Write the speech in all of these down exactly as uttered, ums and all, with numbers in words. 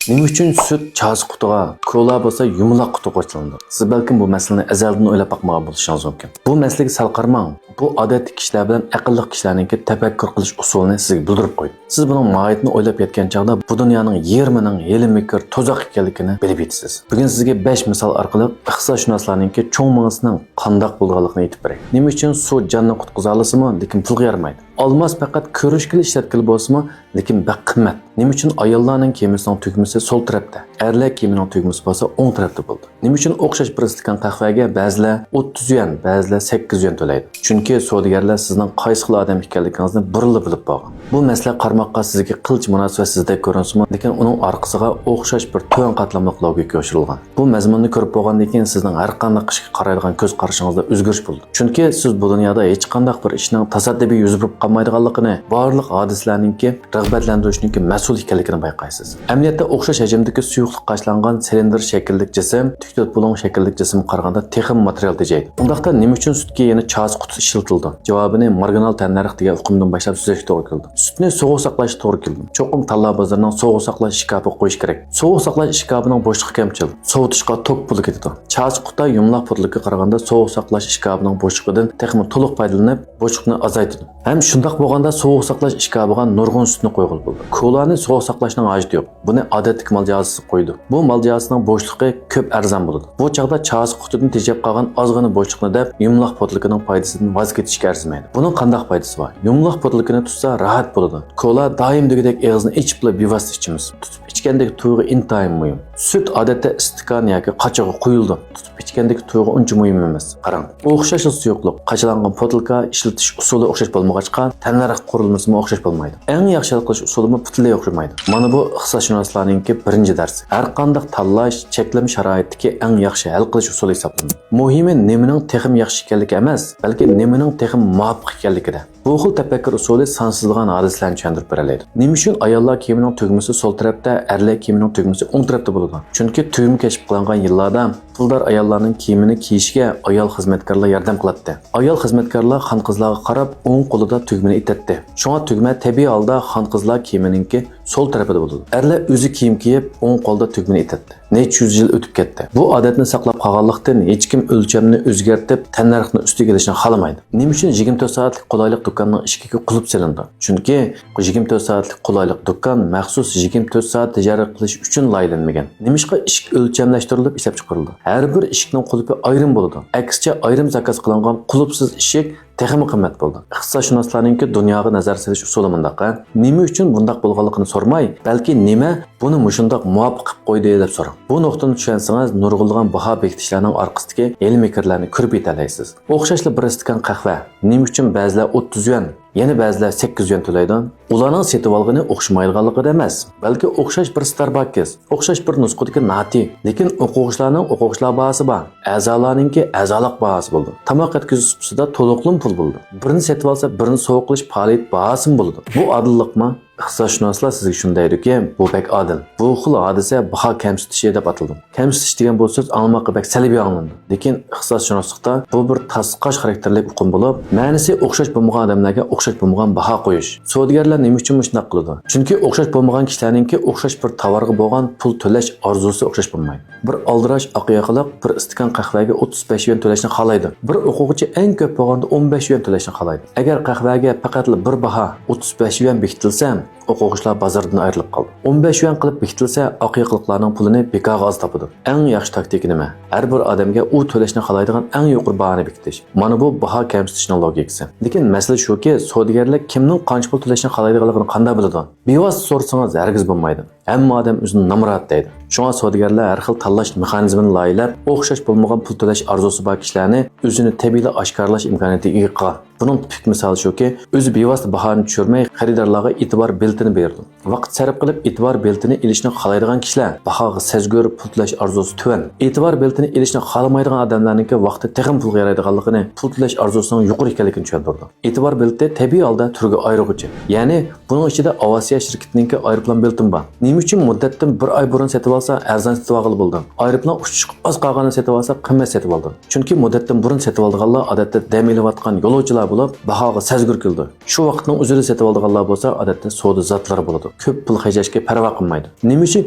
نېمە ئۈچۈن سۈت چاسا قۇتىغا، كولا بولسا يۇمىلاق قۇتىغا قوشۇلىدۇ؟ سىز بەلكىم بۇ مەسىلىنى ئەزەلدىن ئويلاپ باقمىغان بولۇشىڭىز مۇمكىن. بۇ مەسىلىگە سەل قارىماڭ. بۇ ئادەتتىكى كىشىلەر بىلەن ئەقىللىق كىشىلەرنىڭكى تەپەككۇر قىلىش ئۇسۇلىنى سىزگە بىلدۈرۈپ قويدۇم. سىز بۇنىڭ ماھىيىتىنى ئويلاپ يەتكەن چاغدا بۇ دۇنيانىڭ يېرىمىنىڭ ھېلىمۇ كىر، تۇزاق ئىكەنلىكىنى بىلىپ يېتىسىز. بۈگۈن سىزگە بەش مىسال ئارقىلىق ئىقتىسادشۇناسلارنىڭكى چوڭ مېڭىسىنىڭ قانداق بولىدىغانلىقىنى ئېيتىپ بېرەي. نېمە ئۈچۈن سۇ جاننى قۇتقۇزالىسىمۇ، لېكىن پۇلغا يارىمايدۇ؟ ئالماس پەقەت كۆرۈشكىلا ئىشلەتكىلى بولسىمۇ، لېكىن بەك قىممەت. نېمە ئۈچۈن ئاياللارنىڭ كىيىمىسىنىڭ تۈگمىسى سول تەرەپتە، ئەرلەر كىيىمىنىڭ تۈگمىسى بولسا ئوڭ تەرەپتە بولىدۇ؟ نېمە ئۈچۈن ئوخشاش بىر ئىستاكان قەھۋەگە بەزىلەر ئوتتۇز يۈەن، بەزىلەر سەككىز يۈەن تۆلەيدۇ؟ چۈنكى سودىگەرلەر سىزنىڭ قايسى خىل ئادەم ئىكەنلىكىڭىزنى بۇرۇنلا بىلىپ بولغان. بۇ مەسىلە قارىماققا سىزگە قىلچە مۇناسىۋەتسىزدەك كۆرۈنسىمۇ، لېكىن ئۇنىڭ ئارقىسىغا ئوخشاش بىر تۆۋەن قاتلاملىق لوگىكا يوشۇرۇلغان. بۇ مەزمۇننى كۆرۈپ بولغاندىن كېيىن سىزنىڭ ھەر قانداق ئىشقا قارايدىغان كۆز قارىشىڭىزدا ئۆزگىرىش بولىدۇ. چۈنكى سىز بۇ دۇنيادا ھېچقانداق بىر ئىشنىڭ تاسادىپىي يۈز بېرىپ قالمايدىغانلىقىنى، بارلىق ھادىسىلەرنىڭكى رىغبەتلەندۈرۈشنىڭكى مەسئۇل ئىكەنلىكىنى بايقايسىز. ئەمەلىيەتتە ئوخشاش ھەجىمدىكى سۇيۇقلۇق قاچىلانغان سىلىندىر شەكىللىك جىسىم تۈك تۆت بۇلۇڭ شەكىللىك جىسىمغا قارىغاندا تېخىمۇ ماتېرىيال تېجەيدۇ. ئۇنداقتا نېمە ئۈچۈن سۈتكە يەنە چاسا قۇتى ئىشلىتىلىدۇ؟ جاۋابىنى مارگىنال تەننەرخ دېگەن ئۇقۇمدىن باشلاپ سۆزلەشكە توغرا كېلىدۇ. سۈتنى سوغۇق ساقلاشقا توغرا كېلىدۇ. چوقۇم تاللا بازىرىنىڭ سوغۇق ساقلاش ئىشكاپىغا قويۇش كېرەك. سوغۇق ساقلاش ئىشكاپىنىڭ بوشلۇقى كەمچىل. سوۋۇتۇشقا توك پۇلى كېتىدۇ. چاسا قۇتا يۇمىلاق پۇتلىقىغا قارىغاندا سوغۇق ساقلاش ئىشكاپىنىڭ بوشلۇقىدىن تېخىمۇ تولۇق پايدىلىنىپ، بوشلۇقنى ئازايتىدۇ. ھەم شۇنداق بولغاندا سوغۇق ساقلاش ئىشكاپىغا نۇرغۇن سۈتنى قويغىلى بولىدۇ. كولانى سوغۇق ساقلاشنىڭ ھاجىتى يوق. بۇنى ئادەتتىكى مال جازىسى قويىدۇ. بۇ مال جازىسىنىڭ بوشلۇقى كۆپ ئەرزان بولىدۇ. بۇ چاغدا چاسا قۇتىدىن تېجەپ قالغان ئازغىنا بوشلۇقنى دەپ، يۇمىلاق پوتلىكىنىڭ پايدىسىدىن ۋاز كېچىشكە ئەرزىمەيدۇ. بۇنىڭ قانداق پايدىسى بار؟ يۇمىلاق پوتلىكىنى تۇتسا راھەت بولىدۇ. كولا دائىم دېگۈدەك ئېغىزنى ئېچىپلا بىۋاسىتە ئىچىمىز. تۇتۇپ ئىچكەندىكى تۇيغۇ ئىنتايىن مۇھىم. سۈت ئادەتتە ئىستاكان ياكى قاچىغا قۇيۇلىدۇ. تۇتۇپ ئىچكەندىكى تۇيغۇ ئۇنچە مۇھىم ئەمەس. قاراڭ، ئوخشاشلا سۇيۇقلۇق، قاچىلانغان پوتۇلكا، ئىشلىتىش ئۇسۇلى ئوخشاش بولمىغاچقا، تەننەرخ قۇرۇلمىسىمۇ ئوخشاش بولمايدۇ. ئەڭ ياخشى ھەل قىلىش ئۇسۇلىمۇ پۈتۈنلەي ئوخشىمايدۇ. مانا بۇ ئىقتىسادشۇناسلارنىڭكى بىرىنچى دەرسى. ھەر قانداق تاللاش، چەكلىمە شارائىتىدىكى ئەڭ ياخشى ھەل قىلىش ئۇسۇلى ھېسابلىنىدۇ. مۇھىمى نېمىنىڭ تېخىمۇ ياخشى ئىكەنلىكى ئەمەس، بەلكى نېمىنىڭ تېخىمۇ مۇۋاپىق ئىكەنلىكىدە. بۇ خىل تەپەككۇر ئۇسۇلى سانسىزلىغان ھادىسىلەرنى چۈشەندۈرۈپ بېرەلەيدۇ. نېمە ئۈچۈن ئاياللار كىيىمىنىڭ تۈگمىسى سول تەرەپتە، ئەرلەر كىيىمىنىڭ تۈگمىسى ئوڭ تەرەپتە بولىدۇ؟ چۈنكى تۈگمە كەشىپ قىلىنغان يىللاردا پۇلدار ئاياللارنىڭ كىيىمىنى كىيىشىگە ئايال خىزمەتكارلار ياردەم قىلاتتى. ئايال خىزمەتكارلار خانقىزلارغا قاراپ ئوڭ قولىدا تۈگمىنى ئېتەتتى. شۇڭا تۈگمە تەبىئىي ھالدا خانقىزلار كىيىمىنىڭكى سول تەرىپىدە بولىدۇ. ئەرلەر ئۆزى كىيىم كىيىپ، ئوڭ قولدا تۈگمىنى ئېتەتتى. نەچچە يۈز يىل ئۆتۈپ كەتتى. بۇ ئادەتنى ساقلاپ قالغانلىقتىن، ھېچكىم ئۆلچەمنى ئۆزگەرتىپ، تەننەرخنى ئۈستىگە ئېلىشنى خالىمايدۇ. نېمە ئۈچۈن يىگىرمە تۆت سائەتلىك قولايلىق دۇكاننىڭ ئىشىكىگە قۇلۇپ سېلىنىدۇ؟ چۈنكى يىگىرمە تۆت سائەتلىك قولايلىق دۇكان مەخسۇس يىگىرمە تۆت سائەت تىجارەت قىلىش ئۈچۈن لايىھەلەنمىگەن. نېمىشقا؟ ئىشىك ئۆلچەملەشتۈرۈلۈپ ئىشلەپچىقىرىلىدۇ. ھەر بىر ئىشىكنىڭ قۇلۇپى ئايرىم بولىدۇ. ئەكسىچە، ئايرىم زاكاز قىلىنغان قۇلۇپسىز ئىشىك تېخىمۇ قىممەت بولىدۇ. ئىقتىسادشۇناسلارنىڭكى دۇنياغا نەزەر سېلىش ئۇسۇلى مۇنداق، ھە؟ نېمە ئۈچۈن بۇنداق بولغانلىقىنى سورىماي، بەلكى نېمە بۇنى مۇشۇنداق مۇۋاپىق قىلىپ قويدى دەپ سوراڭ. بۇ نۇقتىنى چۈشەنسىڭىز، نۇرغۇنلىغان باھا بېكىتىشلەرنىڭ ئارقىسىدىكى ھىيلە-مىكىرلەرنى كۆرۈپ يېتەلەيسىز. ئوخشاشلا بىر ئىستاكان قەھۋە، نېمە ئۈچۈن بەزىلەر ئوتتۇز يۈەن، يەنە بەزىلەر سەككىز يۈەن تۆلەيدۇ؟ ئۇلارنىڭ سېتىۋالغىنى ئوخشىمايدىغانلىقىدا ئەمەس، بەلكى ئوخشاش بىر ستارباكس، ئوخشاش بىر نۇسخىدىكى ناتى، لېكىن ئوقۇغۇچىلارنىڭ ئوقۇغۇچىلار باھاسى بار، ئەزالارنىڭكى ئەزالىق باھاسى بولىدۇ. تاماق يەتكۈزۈش سۇپىسىدا تولۇقلىما پۇل بولىدۇ. بىرنى سېتىۋالسا، بىرنى سوۋغا قىلىش پائالىيەت باھاسىمۇ بولىدۇ. بۇ ئادىللىقمۇ؟ ئىقتىسادشۇناسلار سىزگە شۇنى دەيدۇكى، بۇ بەك ئادىل. بۇ خىل ھادىسە باھا كەمسىتىشى دەپ ئاتىلىدۇ. كەمسىتىش دېگەن بۇ سۆز ئاڭلىماققا بەك سەلبىي ئاڭلىنىدۇ. لېكىن ئىقتىسادشۇناسلىقتا بۇ بىر تاسقاش خاراكتېرلىك ئۇقۇم بولۇپ، مەنىسى ئوخشاش بولمىغان ئادەملەرگە ئوخشاش بولمىغان باھا قويۇش. سودىگەرلەر نېمە ئۈچۈن مۇشۇنداق قىلىدۇ؟ چۈنكى ئوخشاش بولمىغان كىشىلەرنىڭكى ئوخشاش بىر تاۋارغا بولغان پۇل تۆلەش ئارزۇسى ئوخشاش بولمايدۇ. بىر ئالدىراش ئاق ياقىلىق بىر ئىستاكان قەھۋەگە ئوتتۇز بەش يۈەن تۆلەشنى خالايدۇ. بىر ئوقۇغۇچى ئەڭ كۆپ بولغاندا ئون بەش يۈەن تۆلەشنى خالايدۇ. ئەگەر قەھۋەگە پەقەتلا بىر باھا ئوتتۇز بەش يۈەن بېكىتىلسە، ئوقۇغۇچىلار بازاردىن ئايرىلىپ قالدى. ئون بەش يۈەن قىلىپ بېكىتىلسە، ئاق ياقىلىقلارنىڭ پۇلىنى بىكارغا ئاز تاپىدۇ. ئەڭ ياخشى تاكتىكا نېمە؟ ھەر بىر ئادەمگە ئۇ تۆلەشنى خالايدىغان ئەڭ يۇقىرى باھانى بېكىتىش. مانا بۇ باھا كەمسىتىشنىڭ لوگىكىسى. لېكىن مەسىلە شۇكى، سودىگەرلەر كىمنىڭ قانچە پۇل تۆلەشنى خالايدىغانلىقىنى قانداق بىلىدۇ؟ بىۋاسىتە سورىسىڭىز، ھەرگىز بولمايدۇ. ھەممە ئادەم ئۆزىنى نامرات دەيدۇ. شۇڭا سودىگەرلەر ھەر خىل تاللاش مېخانىزمىنى لايىھەلەپ، ئوخشاش بولمىغان پۇل تۆلەش ئارزۇسى بار كىشىلەرنى ئۆزىنى تەبىئىيلا ئاشكارىلاش ئىمكانىيىتىگە ئىگە قىلغان. بۇنىڭ تىپىك مىسالى شۇكى، ئۆزى بىۋاسىتە باھانى چۈشۈرمەي، خېرىدارلارغا ئېتىبار بېلىتىنى بېرىدۇ. ۋاقىت سەرپ قىلىپ، ئېتىبار بېلىتىنى ئېلىشنى خالايدىغان كىشىلەر باھاغا سەزگۈر، پۇل تۆلەش ئارزۇسى تۆۋەن. ئېتىبار بېلىتىنى ئېلىشنى خالىمايدىغان ئادەملەرنىڭكى ۋاقتى تېخىمۇ پۇلغا يارايدىغانلىقىنى، پۇل تۆلەش ئارزۇسىنىڭ يۇقىرى ئىكەنلىكىنى چۈشەندۈرىدۇ. ئېتىبار بېلىتى تەبىئىي ھالدا تۈرگە ئايرىغۇچى. يەنى، بۇنىڭ ئىچىدە ئاۋىئاتسىيە شىركىتىنىڭكى ئايروپىلان بېلىتىمۇ بار. نېمە ئۈچۈن مۇددەتتىن بىر ئاي بۇرۇن سېتىۋالسا، ئەرزان سېتىۋالغىلى بولىدۇ؟ ئايروپىلان ئۇچۇشقا ئاز قالغاندا سېتىۋالسا، قىممەت سېتىۋالىدۇ. چۈنكى مۇددەتتىن بۇرۇن سېتىۋالىدىغانلار، ئادەتتە، دەم ئېلىۋاتقان يولۇچىلار بولۇپ، باھاغا سەزگۈر كېلىدۇ. شۇ ۋاقىتنىڭ ئۆزىدە سېتىۋالىدىغانلار بولسا، ئادەتتە، سودا زاتلىرى بولىدۇ. كۆپ پۇل خەجلەشكە پەرۋا قىلمايدۇ. نېمە ئۈچۈن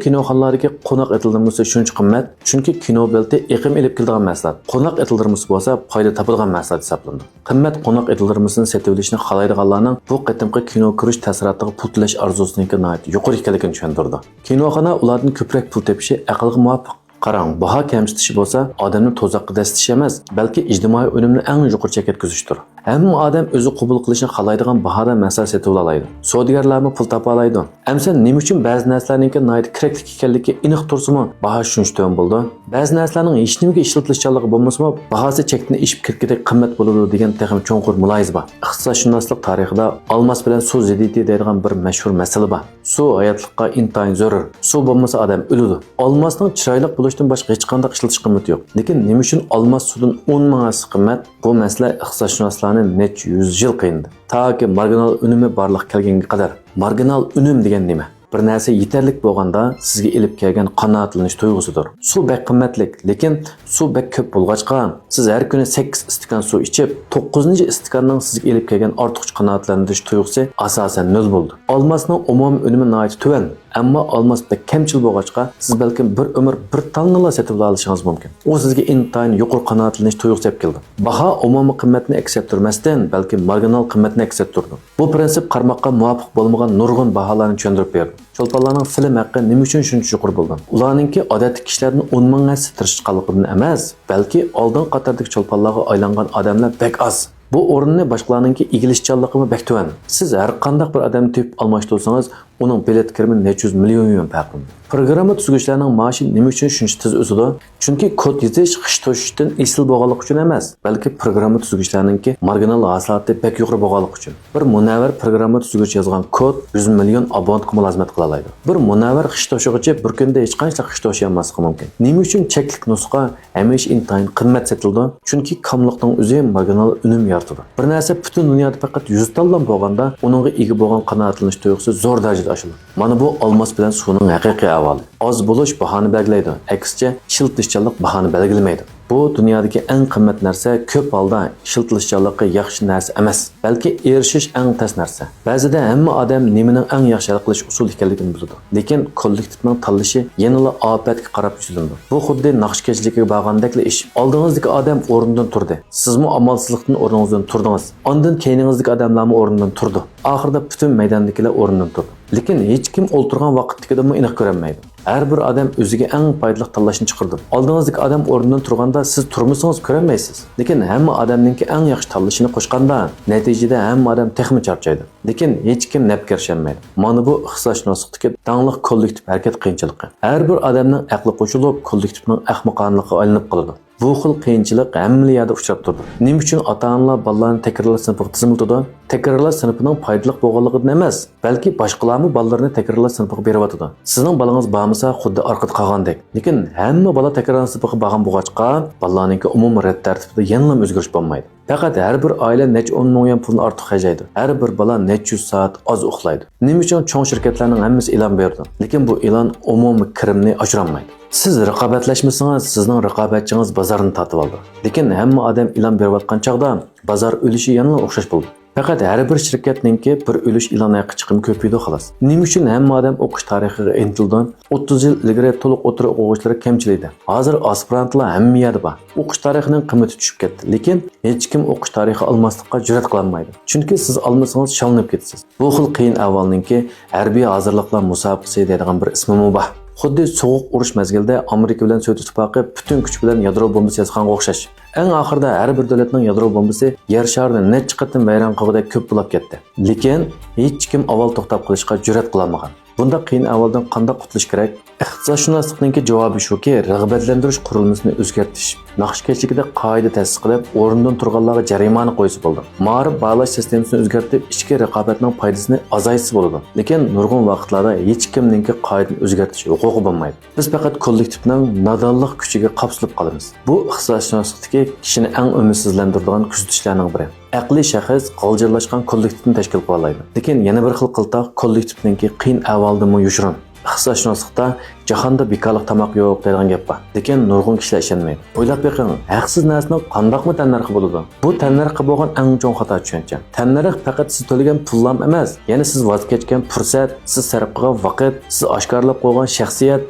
كىنوخانىلاردىكى قوناق ئېتىلدۇرمىسى شۇنچە قىممەت؟ چۈنكى كىنو بېلىتى ئېقىم ئېلىپ كېلىدىغان مەھسۇلات، قوناق ئېتىلدۇرمىسى بولسا پايدا تاپىدىغان مەھسۇلات ھېسابلىنىدۇ. قىممەت قوناق ئېتىلدۇرمىسىنى سېتىۋېلىشنى خالايدىغانلارنىڭ بۇ قېتىمقى كىنو كۆرۈش تەسىراتىغا پۇل تۆلەش ئارزۇسىنىڭكى ناھايىتى يۇقىرى ئىكەنلىكىنى چۈشەندۈرىدۇ. كىنوخانا ئۇلاردىن كۆپرەك پۇل تېپىشى ئەقىلگە مۇۋاپىق. قاراڭ، باھا كەمسىتىشى بولسا ئادەمنى توزاققا دەسسىتىش ئەمەس، بەلكى ئىجتىمائىي ئۈنۈمنى ئەڭ يۇقىرى چەككە يەتكۈزۈشتۇر. ھەممە ئادەم ئۆزى قوبۇل قىلىشنى خالايدىغان باھادا مەھسۇلات سېتىۋالالايدۇ. سودىگەرلەرمۇ پۇل تاپالايدۇ. ئەمسە نېمە ئۈچۈن بەزى نەرسىلەرنىڭكى ناھايىتى كېرەكلىك ئىكەنلىكى ئېنىق تۇرسىمۇ، باھا شۇنچە تۆۋەن بولىدۇ؟ بەزى نەرسىلەرنىڭ ھېچنېمىگە ئىشلىتىلىشچانلىقى بولمىسىمۇ، باھاسى چەكتىن ئېشىپ كەتكۈدەك قىممەت بولىدۇ دېگەن تېخىمۇ چوڭقۇر مۇلاھىزە بار. ئىقتىسادشۇناسلىق تارىخىدا ئالماس بىلەن سۇ زىددىيىتى دەيدىغان بىر مەشھۇر مەسىلە بار. سۇ ھاياتلىققا ئىنتايىن زۆرۈر. سۇ بولمىسا ئادەم ئۆلىدۇ. ئالماسنىڭ چىرايلىق بولۇشتىن باشقا ھېچقانداق ئىشلىتىش قىممىتى يوق. لېكىن نېمە ئۈچۈن ئالماس سۇدىن ئون مىڭ ھەسسە قىممەت؟ بۇ مەسىلە ئىقتىسادشۇناسلارنى نەچچە يۈز يىل قىينىدى. تاكى مارگىنال ئۈنۈمى بارلىققا كەلگەنگە قەدەر. مارگىنال ئۈنۈم دېگەن نېمە؟ بىر نەرسە يېتەرلىك بولغاندا سىزگە ئېلىپ كەلگەن قانائەتلىنىش تۇيغۇسىدۇر. سۇ بەك قىممەتلىك، لېكىن سۇ بەك كۆپ بولغاچقا، سىز ھەر كۈنى سەككىز ئىستاكان سۇ ئىچىپ، توققۇزىنچى ئىستاكاننىڭ سىزگە ئېلىپ كەلگەن ئارتۇقچە قانائەتلەندۈرۈش تۇيغۇسى ئاساسەن نۆل بولىدۇ. ئالماسنىڭ ئومۇمىي ئۈنۈمى ناھايىتى تۆۋەن، ئەمما ئالماس بەك كەمچىل بولغاچقا، سىز بەلكىم بىر ئۆمۈر بىر تالنىلا سېتىۋالالىشىڭىز مۇمكىن. ئۇ سىزگە ئىنتايىن يۇقىرى قانائەتلىنىش تۇيغۇسى ئېلىپ كېلىدۇ. باھا ئومۇمىي قىممەتنى ئەكس ئەتتۈرمەستىن، بەلكى مارگىنال قىممەتنى ئەكس ئەتتۈرىدۇ. بۇ پىرىنسىپ قارىماققا مۇۋاپىق بولمىغان نۇرغۇن باھالارنى چۈشەندۈرۈپ بېرىدۇ. چولپانلارنىڭ فىلىم ھەققى نېمە ئۈچۈن شۇنچە يۇقىرى بولىدۇ؟ ئۇلارنىڭكى ئادەتتىكى كىشىلەردىن ئون مىڭ ھەسسە تىرىشقانلىقىدىن ئەمەس، بەلكى ئالدىنقى قاتاردىكى چولپانلارغا ئايلانغان ئادەملەر بەك ئاز. بۇ ئورۇننى باشقىلارنىڭكى ئىگىلىشىشچانلىقىمۇ بەك تۆۋەن. سىز ھەر قانداق بىر ئادەمنى تېپىپ ئالماشتۇرسىڭىز، ئۇنىڭ بېلەت كىرىمى نەچچە يۈز مىليون يۈەن پەرقلىنىدۇ. پروگرامما تۈزگۈچىلەرنىڭ مائاشى نېمە ئۈچۈن شۇنچە تېز ئۆسىدۇ؟ چۈنكى كود يېزىش خىش توشۇشتىن ئېسىل بولغانلىقى ئۈچۈن ئەمەس، بەلكى پروگرامما تۈزگۈچىلەرنىڭكى مارگىنال ھاسىلاتى بەك يۇقىرى بولغانلىقى ئۈچۈن. بىر مۇنەۋۋەر پروگرامما تۈزگۈچى يازغان كود يۈز مىليون ئابونېنتقا مۇلازىمەت قىلالايدۇ. بىر مۇنەۋۋەر خىش توشۇغۇچى بىر كۈندە ھېچقانچىلىك خىش توشۇيالماسلىقى مۇمكىن. نېمە ئۈچۈن چەكلىك نۇسخا ھەمىشە ئىنتايىن قىممەت سېتىلىدۇ؟ چۈنكى كاملىقنىڭ ئۆزى مارگىنال ئۈنۈم يارىتىدۇ. بىر نەرسە پۈتۈن دۇنيادا پەقەت يۈز تاللا بولغاندا، ئۇنىڭغا ئىگە بولغان قانائەتلىنىش تۇيغۇسى زور دەرىجىدە ئاشىدۇ. مانا بۇ ئالماس بىلەن سۇنىڭ ھەقىقىي ئەھۋالى. ئاز بولۇش باھانى بەلگىلەيدۇ، ئەكسىچە، ئىشلىتىلىشچانلىق باھانى بەلگىلىمەيدۇ. بۇ دۇنيادىكى ئەڭ قىممەت نەرسە كۆپ ھالدا ئىشلىتىلىشچانلىقى ياخشى نەرسە ئەمەس، بەلكى ئېرىشىش ئەڭ تەس نەرسە. بەزىدە ھەممە ئادەم نېمىنىڭ ئەڭ ياخشى ھەل قىلىش ئۇسۇلى ئىكەنلىكىنى بىلىدۇ، لېكىن كوللېكتىپنىڭ تاللىشى يەنىلا ئاپەتكە قاراپ يۈزلىنىدۇ. بۇ خۇددى ناخشا كەچلىكىگە بارغاندەكلا ئىش. ئالدىڭىزدىكى ئادەم ئورنىدىن تۇردى. سىزمۇ ئامالسىزلىقتىن ئورنىڭىزدىن تۇردىڭىز. ئاندىن كەينىڭىزدىكى ئادەملەرمۇ ئورنىدىن تۇرىدۇ. ئاخىرىدا پۈتۈن مەيداندىكىلەر ئورنىدىن تۇرىدۇ. لېكىن ھېچكىم ئولتۇرغان ۋاقىتتىكىدىنمۇ ئېنىق كۆرەلمەيدۇ. ھەر بىر ئادەم ئۆزىگە ئەڭ پايدىلىق تاللاشنى چىقىرىدۇ. ئالدىڭىزدىكى ئادەم ئورنىدىن تۇرغاندا سىز تۇرمىسىڭىز كۆرەلمەيسىز. لېكىن ھەممە ئادەمنىڭكى ئەڭ ياخشى تاللىشىنى قوشقاندا، نەتىجىدە ھەممە ئادەم تېخىمۇ چارچايدۇ. لېكىن ھېچكىم نەپكە ئېرىشەلمەيدۇ. مانا بۇ ئىقتىسادشۇناسلىقتىكى داڭلىق كوللېكتىپ ھەرىكەت قىيىنچىلىقى. ھەر بىر ئادەمنىڭ ئەقلى قوشۇلۇپ، كوللېكتىپنىڭ ئەخمىقانىلىقىغا ئايلىنىپ قالىدۇ. بۇ خىل قىيىنچىلىق ھەممىلا يەردە ئۇچراپ تۇرىدۇ. نېمە ئۈچۈن ئاتا-ئانىلار بالىلارنى تەكرارلاش سىنىپىغا تىزىملىتىدۇ؟ تەكرارلاش سىنىپىنىڭ پايدىلىق بولغانلىقىدىن ئەمەس، بەلكى باشقىلارمۇ بالىلىرىنى تەكرارلاش سىنىپىغا بېرىۋاتىدۇ. سىزنىڭ بالىڭىز بارمىسا، خۇددى ئارقىدا قالغاندەك. لېكىن ھەممە بالا تەكرارلاش سىنىپىغا بارغان بولغاچقا، بالىلارنىڭكى ئومۇمىي رەت تەرتىپىدە يەنىلا ئۆزگىرىش بولمايدۇ. پەقەت ھەر بىر ئائىلە نەچچە ئون مىڭ يۈەن پۇلنى ئارتۇق خەجلەيدۇ. ھەر بىر بالا نەچچە يۈز سائەت ئاز ئۇخلايدۇ. نېمە ئۈچۈن چوڭ شىركەتلەرنىڭ ھەممىسى ئېلان بېرىدۇ، لېكىن بۇ ئېلان ئومۇمىي كىرىمنى ئاشۇرالمايدۇ؟ سىز رىقابەتلەشمىسىڭىز، سىزنىڭ رىقابەتچىڭىز بازارنى تارتىۋالىدۇ. لېكىن ھەممە ئادەم ئېلان بېرىۋاتقان چاغدا بازار ئۈلۈشى يەنىلا ئوخشاش بولىدۇ. پەقەت ھەر بىر شىركەتنىڭكى بىر ئۈلۈش ئېلان ھەققى چىقىمى كۆپىيىدۇ، خالاس. نېمە ئۈچۈن ھەممە ئادەم ئوقۇش تارىخىغا ئىنتىلىدۇ؟ ئوتتۇز يىل ئىلگىرى تولۇق ئوتتۇرا ئوقۇغۇچىلار كەمچىل ئىدى. ھازىر ئاسپىرانتلار ھەممە يەردە بار. ئوقۇش تارىخىنىڭ قىممىتى چۈشۈپ كەتتى، لېكىن ھېچكىم ئوقۇش تارىخى ئالماسلىققا جۈرئەت قىلالمايدۇ. چۈنكى سىز ئالمىسىڭىز شاللىنىپ كېتىسىز. بۇ خىل قىيىن ئەھۋالنىڭكى ھەربىي ھازىرلىقلار مۇسابىقىسى دەيدىغان بىر ئىسمىمۇ بار. خۇددى سوغۇق ئۇرۇش مەزگىلىدە ئامېرىكا بىلەن سوۋېت ئىتتىپاقى پۈتۈن كۈچى بىلەن يادرو بومبىسى ياسىغانغا ئوخشاش. ئەڭ ئاخىرىدا ھەر بىر دۆلەتنىڭ يادرو بومبىسى يەر شارىنى نەچچە قېتىم ۋەيران قىلغۇدەك كۆپ بولاپ كەتتى. لېكىن ھېچكىم ئاۋۋال توختاپ قېلىشقا جۈرئەت قىلالمىغان. بۇنداق قىيىن ئەھۋالدىن قانداق قۇتۇلۇش كېرەك؟ ئىقتىسادشۇناسلىقنىڭكى جاۋابى شۇكى، رىغبەتلەندۈرۈش قۇرۇلمىسىنى ئۆزگەرتىش، ناخشا كەچلىكىدە قائىدە تەسىس قىلىپ، ئورنىدىن تۇرغانلارغا جەرىمانە قويسا بولىدۇ. مائارىپ باھالاش سىستېمىسىنى ئۆزگەرتىپ، ئىچكى رىقابەتنىڭ پايدىسىنى ئازايتسا بولىدۇ. لېكىن نۇرغۇن ۋاقىتلاردا ھېچكىمنىڭكى قائىدىنى ئۆزگەرتىش ھوقۇقى بولمايدۇ. بىز پەقەت كوللېكتىپنىڭ نادانلىق كۈچىگە قاپسىلىپ قالىمىز. بۇ ئىقتىسادشۇناسلىقتىكى كىشىنى ئەڭ ئۈمىدسىزلەندۈرىدىغان كۆزىتىشلەرنىڭ بىرى. ئەقلىي شەخس غالجىرلاشقان كوللېكتىپنى تەشكىل قىلالايدۇ. لېكىن يەنە بىر خىل قىلتاق كوللېكتىپنىڭكى قىيىن ئەھۋالىدىنمۇ يوشۇرۇن. ئىقتىسادشۇناسلىقتا جاھاندا بىكارلىق تاماق يوق دەيدىغان گەپ بار. لېكىن نۇرغۇن كىشىلەر ئىشەنمەيدۇ. ئويلاپ بېقىڭ، ھەقسىز نەرسىنىڭ قانداقمۇ تەننەرخى بولىدۇ؟ بۇ تەننەرخقە بولغان ئەڭ چوڭ خاتا چۈشەنچە. تەننەرخ پەقەت سىز تۆلىگەن پۇللام ئەمەس، يەنى سىز ۋاز كەچكەن پۇرسەت، سىز سەرپ قىلغان ۋاقىت، سىز ئاشكارىلاپ قويغان شەخسىيەت،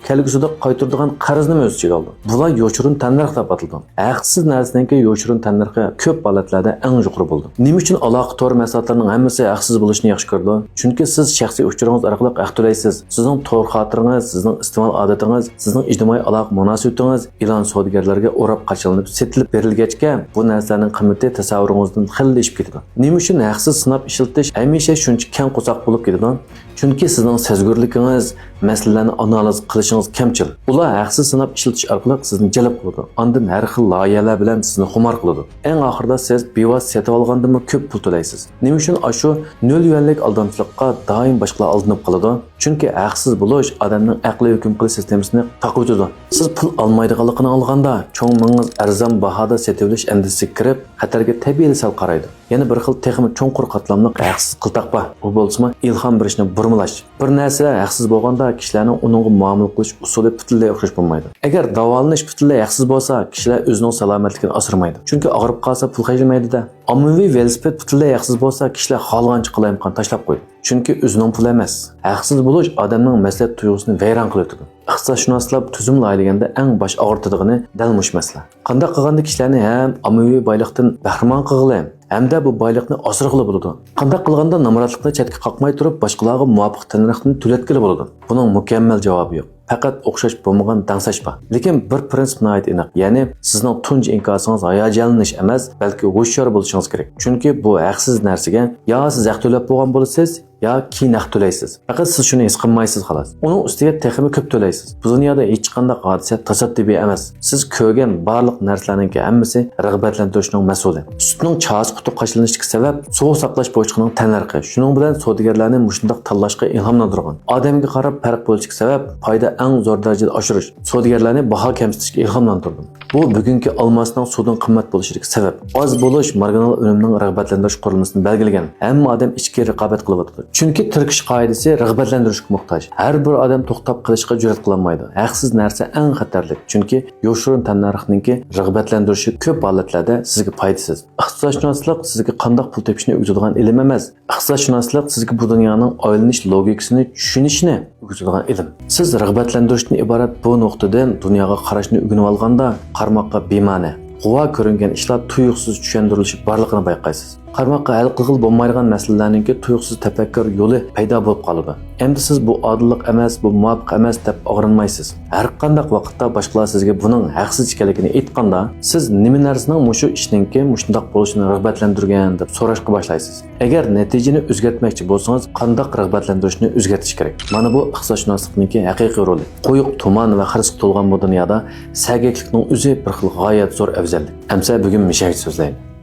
كەلگۈسىدە قايتۇرىدىغان قەرزنىمۇ ئۆز ئىچىگە ئالىدۇ. بۇلار يوشۇرۇن تەننەرخ دەپ ئاتىلىدۇ. ھەقسىز نەرسىنىڭكى يوشۇرۇن تەننەرخى كۆپ ھالەتلەردە ئەڭ يۇقىرى بولىدۇ. نېمە ئۈچۈن ئالاقە تور مەھسۇلاتلىرىنىڭ ھەممىسى ھەقسىز بولۇشنى ياخشى كۆرىدۇ؟ چۈنكى سىز شەخسىي ئۇچۇرىڭىز ئارقىلىق ھەق تۆلەيسىز. سىزنىڭ تور خاتىرىڭىز، سىزنىڭ ئىستېمال ئادىتىڭىز، سىزنىڭ ئىجتىمائىي ئالاقە مۇناسىۋىتىڭىز ئېلان سودىگەرلەرگە ئوراپ قاچىلىنىپ سېتىلىپ بېرىلگەچكە، بۇ نەرسىلەرنىڭ قىممىتى تەسەۋۋۇرىڭىزدىن خېلىلا ئېشىپ كېتىدۇ. نېمە ئۈچۈن ھەقسىز سىناپ ئىشلىتىش ھەمىشە شۇنچە كەڭ قورساق بولۇپ كېتىدۇ؟ چۈنكى سىزنىڭ سەزگۈرلۈكىڭىز، مەسىلىلەرنى ئانالىز قىلىشىڭىز كەمچىل. ئۇلار ھەقسىز سىناپ ئىشلىتىش ئارقىلىق سىزنى جەلپ قىلىدۇ. ئاندىن ھەر خىل لايىھەلەر بىلەن سىزنى خۇمار قىلىدۇ. ئەڭ ئاخىرىدا سىز بىۋاسىتە سېتىۋالغاندىنمۇ كۆپ پۇل تۆلەيسىز. نېمە ئۈچۈن ئاشۇ نۆل يۈەنلىك ئالدامچىلىققا دائىم باشقىلار ئالدىنىپ قالىدۇ؟ چۈنكى ھەقسىز بولۇش ئادەمنىڭ ئەقلىي ھۆكۈم قىلىش سىستېمىسىنى تاقىۋېتىدۇ. سىز پۇل ئالمايدىغانلىقىنى ئاڭلىغاندا، چوڭ مېڭىڭىز ئەرزان باھادا سېتىۋېلىش ئەندىزىسىگە كىرىپ، خەتەرگە تەبىئىيلا سەل قارايدۇ. يەنە بىر خىل تېخىمۇ چوڭقۇر قاتلاملىق ھەقسىز قىلتاق بار. ئۇ بولسىمۇ ئىلھام بېرىشنى بۇرمىلاش. بىر نەرسە ھەقسىز بولغاندا، كىشىلەرنىڭ ئۇنىڭغا مۇئامىلە قىلىش ئۇسۇلى پۈتۈنلەي ئوخشاش بولمايدۇ. ئەگەر داۋالىنىش پۈتۈنلەي ھەقسىز بولسا، كىشىلەر ئۆزىنىڭ سالامەتلىكىنى ئاسرىمايدۇ. چۈنكى ئاغرىپ قالسا، پۇل خەجلىمەيدۇ-دە. ئاممىۋى ۋېلىسىپىت پۈتۈنلەي ھەقسىز بولسا، كىشىلەر خالىغانچە قالايمىقان تاشلاپ قويىدۇ. چۈنكى ئۆزىنىڭ پۇلى ئەمەس. ھەقسىز بولۇش ئادەمنىڭ مەسئۇلىيەت تۇيغۇسىنى ۋەيران قىلىۋېتىدۇ. ئىقتىسادشۇناسلار تۈزۈم لايىھىلىگەندە ئەڭ باش ئاغرىتىدىغىنى دەل مۇشۇ مەسىلە. قانداق قىلغاندا كىشىلەرنى ھەم ئاممىۋى بايلىقتىن بەھرىمەن قىلغىلى، ھەمدە بۇ بايلىقنى ئاسرىغىلى بولىدۇ؟ قانداق قىلغاندا نامراتلىقنى چەتكە قاقماي تۇرۇپ، باشقىلارغا مۇۋاپىق تەننەرخنى تۆلەتكىلى بولىدۇ؟ بۇنىڭ مۇكەممەل جاۋابى يوق. پەقەت ئوخشاش بولمىغان دەڭسەش بار. لېكىن بىر پىرىنسىپ ناھايىتى ئېنىق، يەنى سىزنىڭ تۇنجى ئىنكاسىڭىز ھاياجانلىنىش ئەمەس، بەلكى ھوشيار بولۇشىڭىز كېرەك. چۈنكى بۇ ھەقسىز نەرسىگە يا سىز ھەق تۆلەپ بولغان بولىسىز، يا كېيىن ھەق تۆلەيسىز. پەقەت سىز شۇنى ھېس قىلمايسىز، خالاس. ئۇنىڭ ئۈستىگە تېخىمۇ كۆپ تۆلەيسىز. بۇ دۇنيادا ھېچقانداق ھادىسە تاسادىپىي ئەمەس. سىز كۆرگەن بارلىق نەرسىلەرنىڭكى ھەممىسى رىغبەتلەندۈرۈشنىڭ مەسئۇلى. سۈتنىڭ چاسا قۇتىغا قاچىلىنىشىدىكى سەۋەب سۇغا ساقلاش بوشلۇقىنىڭ تەننەرخى. شۇنىڭ بىلەن سودىگەرلەرنى مۇشۇنداق تاللاشقا ئىلھاملاندۇرغان. ئادەمگە قاراپ پەرق بولۇشتىكى سەۋەب پايدا ئەڭ زور دەرىجىدە ئاشۇرۇش. سودىگەرلەرنى باھا كەمسىتىشكە ئىلھاملاندۇردۇم. بۇ بۈگۈنكى ئالماسنىڭ سۇدىن قىممەت بولۇشىدىكى سەۋەب. ئاز بولۇش مارگىنال ئۈنۈمنىڭ رىغبەتلەندۈرۈش قۇرۇلمىسىنى بەلگىلىگەن. ھەممە ئادەم ئىچكى رىقابەت قىلىۋاتىدۇ. چۈنكى تىركىش قائىدىسى رىغبەتلەندۈرۈشكە موھتاج. ھەر بىر ئادەم توختاپ قېلىشقا جۈرئەت قىلالمايدۇ. ھەقسىز نەرسە ئەڭ خەتەرلىك. چۈنكى يوشۇرۇن تەننەرخنىڭكى رىغبەتلەندۈرۈشى كۆپ ھالەتلەردە سىزگە پايدىسىز. ئىقتىسادشۇناسلىق سىزگە قانداق پۇل تېپىشنى ئۆگىتىدىغان ئىلىم ئەمەس. ئىقتىسادشۇناسلىق سىزگە بۇ دۇنيانىڭ ئايلىنىش لوگىكىسىنى چۈشىنىشنى ئۆگىتىدىغان ئىلىم. سىز رىغبەتلەندۈرۈشتىن ئىبارەت بۇ نۇقتىدىن دۇنياغا قاراشنى ئۆگىنىۋالغاندا، قارىماققا بىمەنە، غۇۋا كۆرۈنگەن ئىشلار تۇيۇقسىز چۈشەندۈرۈلۈشى بارلىقىنى بايقايسىز. قارىماققا ھەل قىلغىلى بولمايدىغان مەسىلىلەرنىڭكى تۇيۇقسىز تەپەككۇر يولى پەيدا بولۇپ قالىدۇ. ئەمدى سىز بۇ ئادىللىق ئەمەس، بۇ مۇۋاپىق ئەمەس دەپ ئاغرىنمايسىز. ھەرقانداق ۋاقىتتا باشقىلار سىزگە بۇنىڭ ھەقسىز ئىكەنلىكىنى ئېيتقاندا، سىز نېمە نەرسىنىڭ مۇشۇ ئىشنىڭكى مۇشۇنداق بولۇشىنى رىغبەتلەندۈرگەن دەپ سوراشقا باشلايسىز. ئەگەر نەتىجىنى ئۆزگەرتمەكچى بولسىڭىز، قانداق رىغبەتلەندۈرۈشنى ئۆزگەرتىش كېرەك؟ مانا بۇ ئىقتىسادشۇناسلىقنىڭكى ھەقىقىي رولى. قويۇق تۇمان ۋە خىرىسقا تولغان بۇ دۇنيادا سەگەكلىكنىڭ ئۆزى بىر خىل غايەت زور ئەۋزەللىك. ئەمسە بۈگۈن مۇشۇ ھەقتە سۆزلەيلى.